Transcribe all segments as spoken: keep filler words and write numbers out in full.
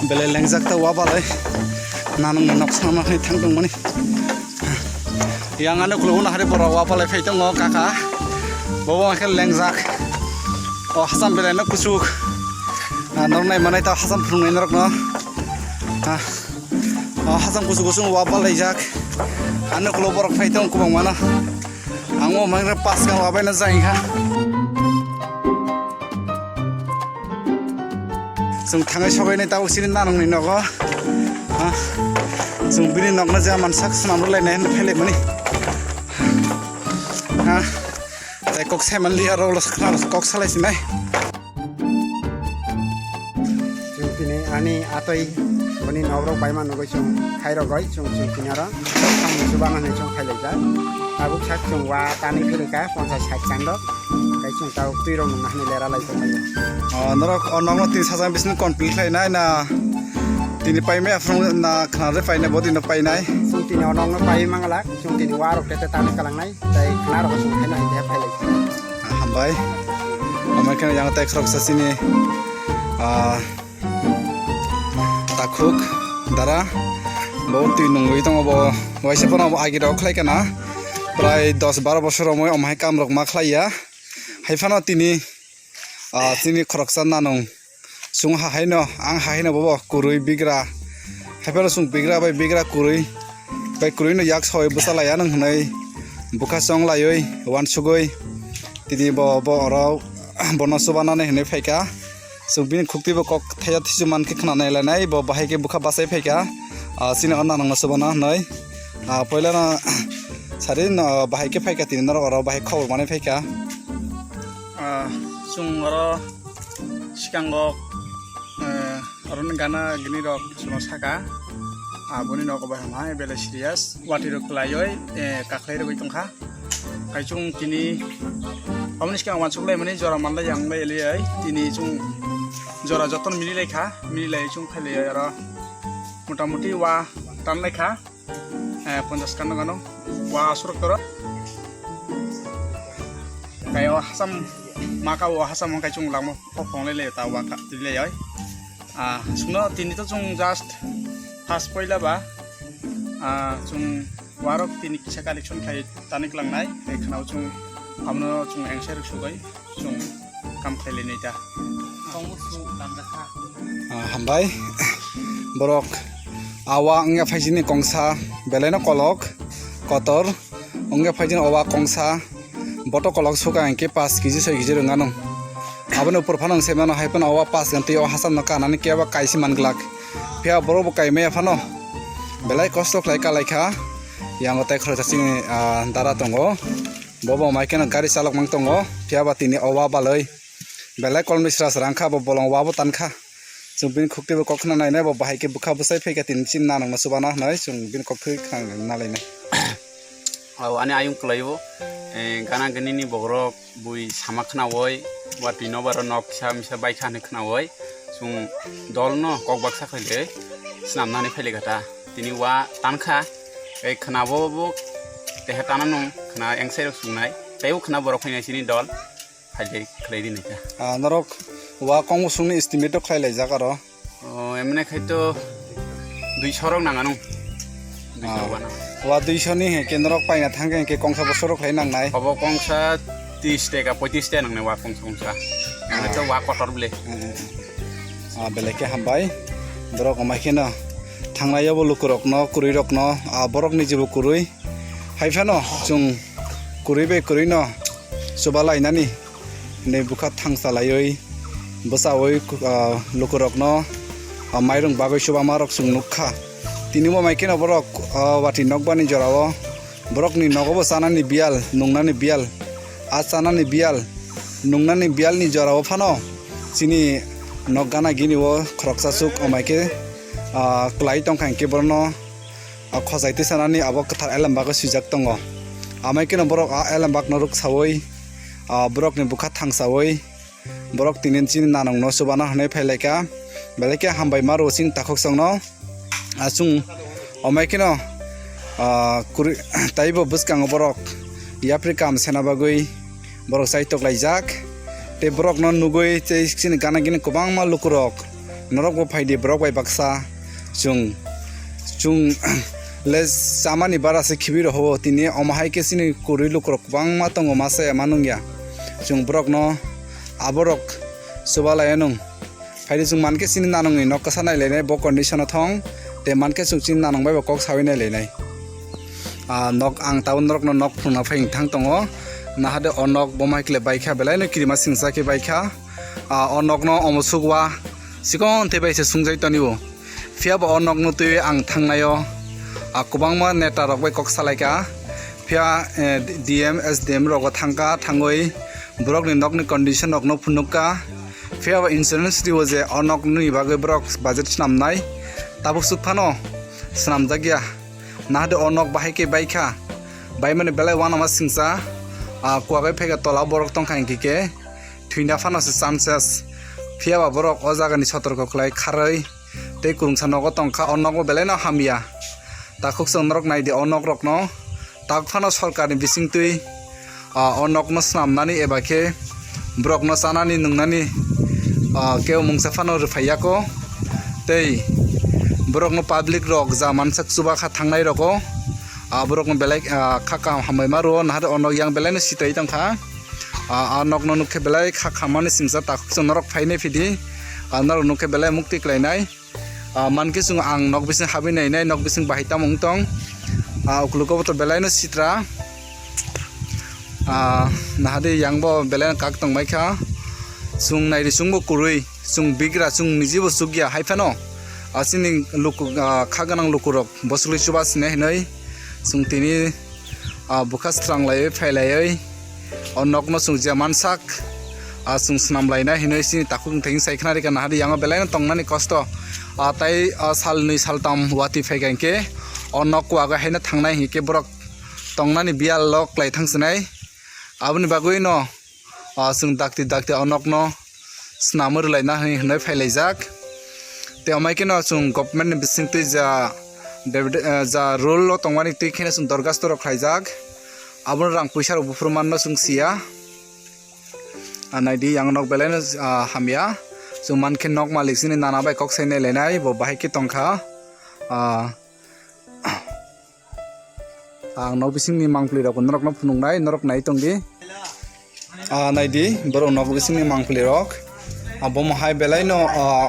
Belai lengjak ta wa balai. Nanung ni nok sana hai thang tong mani. Yang ano kulugo na hari bora wa balai phai tongo kaka. Bobo angkhe lengjak. O hasam belai no kuchuk. Ah, norok nai manai ta hasam phunuknai norok no. Ah, o hasam kuchuk kuchuk wa balai jak. Ano kulugo borok phai tongo kubang mano. Ang o mangre pas kang wa bai no jai kha. Chwng thangwi sogwi nai tabuk sini nanungni nogo. Ha? Chwng bini nokno je mansak swnam rwlainai hinwi phailaimani. Ha? Tei kok saiman liya rw kok salai sinai. Chwng tini ani atwi boni nokrok baima nugwi chwng khairogwi chwng chwng tini aro samung chuba manwi chwng khailaijak. Tabuk sak chwng wa tani phirika ponchas sat chandok. Tei chwng tabuk twi rok nung nahani lera lai tonglaio. O, norok o nokno tin sajak bising complete khlainai na tini paimaya phung na khna re painai bo tino painai. Chwng tini o nokno pai manglak, chwng tini wa rok tete tani kalangnai, tei khna rok chwng haino hai khe phailai. Hambai. Omo khe yang tei khoroksa chini, ah, takhuk dara bo twi nungwi tongo bo waisa phano agi rok khlai kana prai dos baro bosor romwi omo hai kam rok ma khlai ya. Hai phano tini, ah, chini khoroksa nanung chwng ha haino, ang ha haino bobo kwrwi bigra. Hai phano chwng bigra bai bigra kwrwi bai kwrwi no yak sawi bwsa laiya nang hwnwi bwkha chong laiwi uansugwi tini bo, bo oro bono chubanani hwnwi phaikha. Chwng bini khukti bo kok thaya thisu mankhe khna nai lainai bo bahai khe bwkha bachai phaikha. Ah, chini o nanungno chubana hwnwi. Ah, poilano sari no bahai khe phaikha tini norok oro bahai khobor manwi phaikha. Ah, chwng oro sikango, eh, oroni gana gini rok chwngno saka. Ah, boni nogo bai hamhai belai serious. Watwi rok kwlaioi, eh, kakhwlai rogwi tongkha. Kaichung tini aboni sikang wansuk lai mani jora manlai yang lai liai. Tini chung jora joton mili lai kha, mili lai chung khai lai aro motamuti wa tan lai kha. Eh, ponchas kan gano wa asur koro. Kayo hasam maka wa hasam kai chung langmo pok pong lai lai ta wa ka lai oi. Ah, chwngno tini to chwng just first poila ba, ah, chwng warok tini kisa collection khai tani klangnai, tei khwnao chwng abono chwng engse rwk sugoi chwng kam khlai lai nai ta. Ah, hambai borok awa wngya phaisini kongsa belaino kolok kotor wngya phaisini owa kongsa. Boto kolok suka hinkhe paanch kg soi kg rwngano. Aboni upor phano wng se mano hai phano owa paanch ganti o hachal no kanani kebo kaisa man glak. Phiya borok bo kai maya phano belai kosto khlai kalai kha. Yango tai khoroksa chini, ah, dara tongo. Bobo mai kheno gari chalok mang tongo. Phiya ba tini owa baloi belai kolomni sra sra wngkha bo bolong owa bo tankha. Chwng bini khukti bo kok khna nainai bo bahai khe bwkha bwsai phaikha tini chini nanungno chubana hwnwi chwng bini kok thwi khna nalainai. O ani ayung kwlaio, eh, gana gini ni bokhorok bui sama khnaoi, watwi nokbar o nok kisa misa baikha hinwi khnaoi, chwng dol no kok baksa khaile swnamnani phaile gata. Tini wa tankha, eh, khna bo bo teha tana nung khna engsai rok sungnai, tei o khna borok phainai chini dol. Phailai khlai di naikha. Ah, norok wa kong usungni estimate rok khlai laijak aro. O, emne khai to duiso rok nang anung. Duiso rok Ah. Wana. Wa duiso ni he ke norok paina thang ke kongsa bosor rok khlai nang nai. Obo kongsa tris taka, poitris taka nang nai wa kongsa kongsa. Ang Ah. To wa kotor bile. Hmm. Ah, belai khe hambai. Borok amai kheno thangnai obo lukurokno, kwrwirokno, ah, borok ni jibo kwrwi. Hai phano chwng kwrwi bai kwrwi no chuba lainani hinwi bwkha thangsa laiwi bwchaui, ah, lukurokno, ah, mairung bagwi chubamarok chwng nukha. Tini bo mai kheno borok, ah, watwi nokbani jorao borokni nogo bo chanani biyal, nungnani biyal, ah, chanani biyal, nungnani biyalni jorao phano chini nok gana gini o khoroksa chuk amai khe, ah, kwlai tongkha hinkhe borokno, ah, khojai tisanani abo kwthar elembak o swijak tongo. Amai kheno borok a elembak no rwksaui, ah, borokni bwkha thangsaui borok tini chini nanungno chubana hwnwi phailaikha. Belai khe hambai ma rwo chini takhuk chwngno. Ah, chwng amai kheno, ah, kwrwi-, taibo bwskango borok yapri kam sena bagwi borok chaitok laijak. Tei borokno nugwi tei chini gana gini kwbangma lukurok Norok bo phaidi borok bai baksa chwng, chwng le chamani bara se khibi roho tini omo hai khe chini kwrwi lukurok kwbangma tongo masa ya manung ya chwng borokno aborok chubalai anung. Phaidi chwng mankhe chini nanungni nok kwsa nailainai bo condition o thong, tei mankhe chwng chini nanung bai bo kok sawi nailainai. Ah, nok ang tabuk norokno nok phunukna phai thang tongo. Nahade o nok bo mai khle baikha, belaino kirima singsa khe baikha. Ah, o nokno omo sukwa chikon tei bai se sungjai tonio. Phiya bo o nokno twiwi ang thangnaio, ah, kwbangma neta rok bai kok salaikha. Phiya, eh, D M, S D M rogo thangkha, thangwi borokni nokni condition rokno phunukha. Phiya bo insurance rio je o nokni bagwi borok budget swnamnai. Tabuk suk phano swnamjakya. Nahade o nok bahai khe baikha. Baimani belai uanama singsa. Ah, kuagai phaikha tola borok tongkha hinkhe khe. Thwina phano se chances. Phiya ba borok o jagani sotorko khlai kharwi tei kwrwngsa nogo tongkha, o nogo belaino hamya. Takhuk chwng norok naidi o nokrokno. Tak phano sorkarni bisingtwi, ah, o nokno swnamnani eba khe borokno chanani nwngnani, ah, kebo mungsa phano rwphai yako. Tei borokno public rok ja mansak chuba kha thangnai rogo, ah, borokno belai, ah, kha kaham hambai ma rwo, nahar o nok yang belaino sitrai tongkha. Ah, ah, nokno nukkhe belai kha khammani singsa takhuk chwng norok phainai phidi, ah, norok nukkhe belai mukti klainai. Ah, mankhe chwng ang nok bising habwi nainai, nok bising bahai tamo wng tong. Ah, ukulugo bo to belaino sitra. Ah, nahadi yang bo belaino kak tongbaikha. Chwng nairi chwngbo kwrwi, chwng bigra, chwng nijibo chukya hai phano. Ah, chini luku, ah, kha gwnang lukurok boswlwi chuba sine hinwi chwng tini, ah, bwkha swtranglaiwi phailaiwi o nokno chwng je mansak, ah, chwng swnamlaina hinwi chini takhuk wngthai wngchai khna rikha nahadi yango belaino tongnani kosto. Ah, tai, ah, sal nwi sal tam watwi phaikha hinkhe o nok kuago haino thangnai hinkhe borok tongnani biyalo klai thangsinai. Aboni bagwino ah, chwng dakti dakti o nokno swnamwi rwlaina hwnwi hwnwi phailaijak. Tei omo hai kheno chwng government ni bisingtwi ja, ja rule o tongmani twi kheno chwng dorgasto rok khlaijak. Abono rang puisa rok buphuru manno chwng siya. Ah, naidi yang nok belaino, ah, hamya. Chwng mankhe nok malik chini nana bai kok sai nailainai, bo bahai khe tongkha. Ah, Ang nok bisingni mangpili rok norokno phunuknai, norok nai tongdi. Ah, naidi, borok nok bisingni mangpili rok. Ah, bomo hai belaino, ah,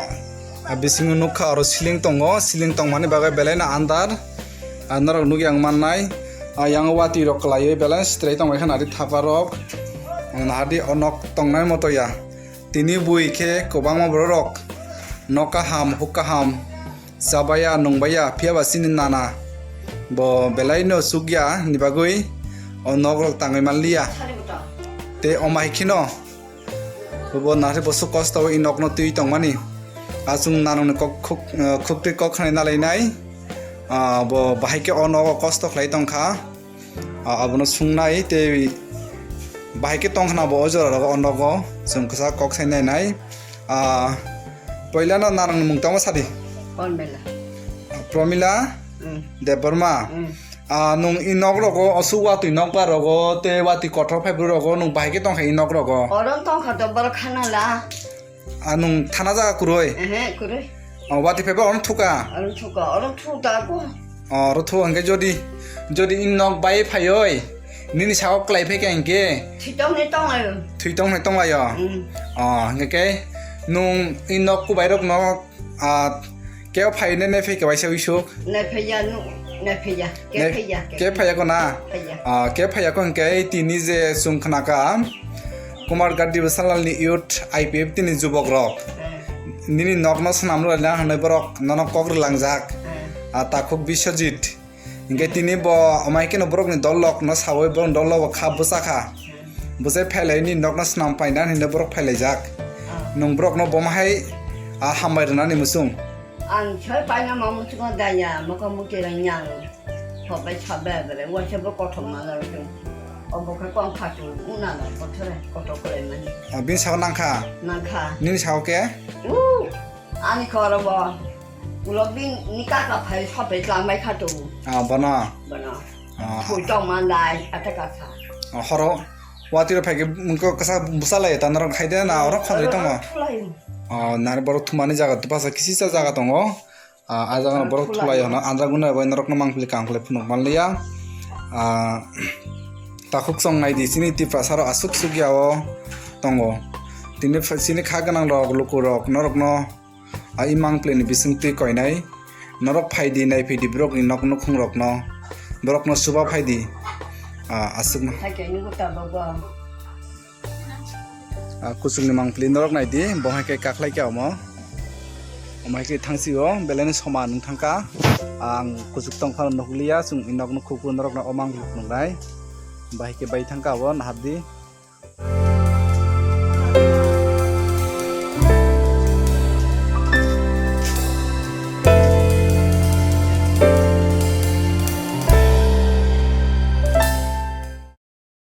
ah, bisingo nukha oro ceiling tongo, ceiling tongmani bagwi belaino andar. Ah, norok nukya wng mannai. Ah, yang watwi rok kwlaiwi belaino sitrai tongbaikha nadi thapa rok. Nahadi o nok tongnai moto ya. Tini bui khe kwbangma borok rok nok kaham, huk kaham. Chabaya, nungbaya, phiyaba chini nana bo belaino chukya ni bagwi o nokrok tangwi manliya. Tei omo hai kheno bo nahari bosok kosto o i nokno twi tongmani. Achung nanungni kok khuk, eh, khuktwi kok khnai nalainai. Ah, bo bahai khe o nogo kosto khlai tongkha. Ah, abono sungnai tei bahai khe tongkhna bo o jora rogo o nogo chwng kwchak kok sai nainai. Ah, poilano narangni mung tangma sadi? Promila. Promila Mm. Debbarma. Mm. Ah, nung i nok rogo, osu watwi nokbar rogo, tei watwi kothor phaibrwi rogo, nung bahai khe tongkha i nok rogo? Oro tongkha to borok khanala. Ah, nung thana jaga kwrwi? Ehe, kwrwi. Oh, watwi phaiba oro thuka? Oro thuka, oro thuta ko. Oh, oro thu hwnkhe jodi, jodi i nok bai phaioi, nini sago klai phai kha hinkhe? Thwi tongni tonglaio. Thwi tongni tonglaio? Mm. Oh, hwnkhe khe nung i nok kubai rokno, ah, kebo phai ne, ne phai khe waisa wisuk? Ne phaiya, nu, ne phaiya, ke Ne, phaiya, ke ke phaiya ko na? Phaiya. Ah, ke phaiya ko hwnkhe tini je chwng khna kha, Kumar Gaddi Basanlalni youth I P F T ni jubok rok. Hmm. Nini nokno swnam rwlaina hwnwi borok nono kok rwlangjak. Hmm. Ah, takhuk Biswajit. Hinkhe tini bo amai kheno borokni dol rokno sawi borokni dol rok bo kha bwsa kha. Hmm. Bwsai phailai nini nokno swnam paina hinwi borok phailaijak. Hmm. Nwng borokno bomo hai, ah, hambai rwnani muchung. Ang soi paina ma muchungo daya, mokol muchung rang yang. Sobai sabai bere, waisa bo kothom ma jaro se. Obo khe kong khatu, una na kothore, kothok kore mani. Ah, bini sago nangkha? Nangkha. Nini sago khe? U, ani khoro bo. Ulo bin ni kaka phai sobai tlang bai khatu. Ah, bono? Bono. Ah. Phui tong mandai, ata kasa. Ah, horo. Watiro phai khe mungko kasa bwsa lai ta norok khai de na oro khonjoi tongo? Thulai. Ah, nari borok thumani jaga, tupasa kisisa jaga tongo. Ah, a jaga no borok thulai hono, andra guna bai norok no mangpili kangkle phunuk manliya. Ah, takhuk song nai di, chini Tiprasa rok aswk sukya o tongo. Tini ph-, chini kha gwnang rok, luku rok, norok no, ah, i mangpili ni bising twi koinai. Norok phai di, nai phai di borok ni nok nukhung rok no. Borok no suba phai di. Ah, aswk no. Hakhe nugo tabok bo. Ah, kuchukni mangpili norok nai di, bo hai khe kaklai khe omo. Omo hai khe thang sio, belai no soma nwng thang kha. Ang kuchuk tong phano nukliya, chwng i nok nukhuk norok no o mangpili phunuknai. Bahai khe bai thang kha abo, nahar di.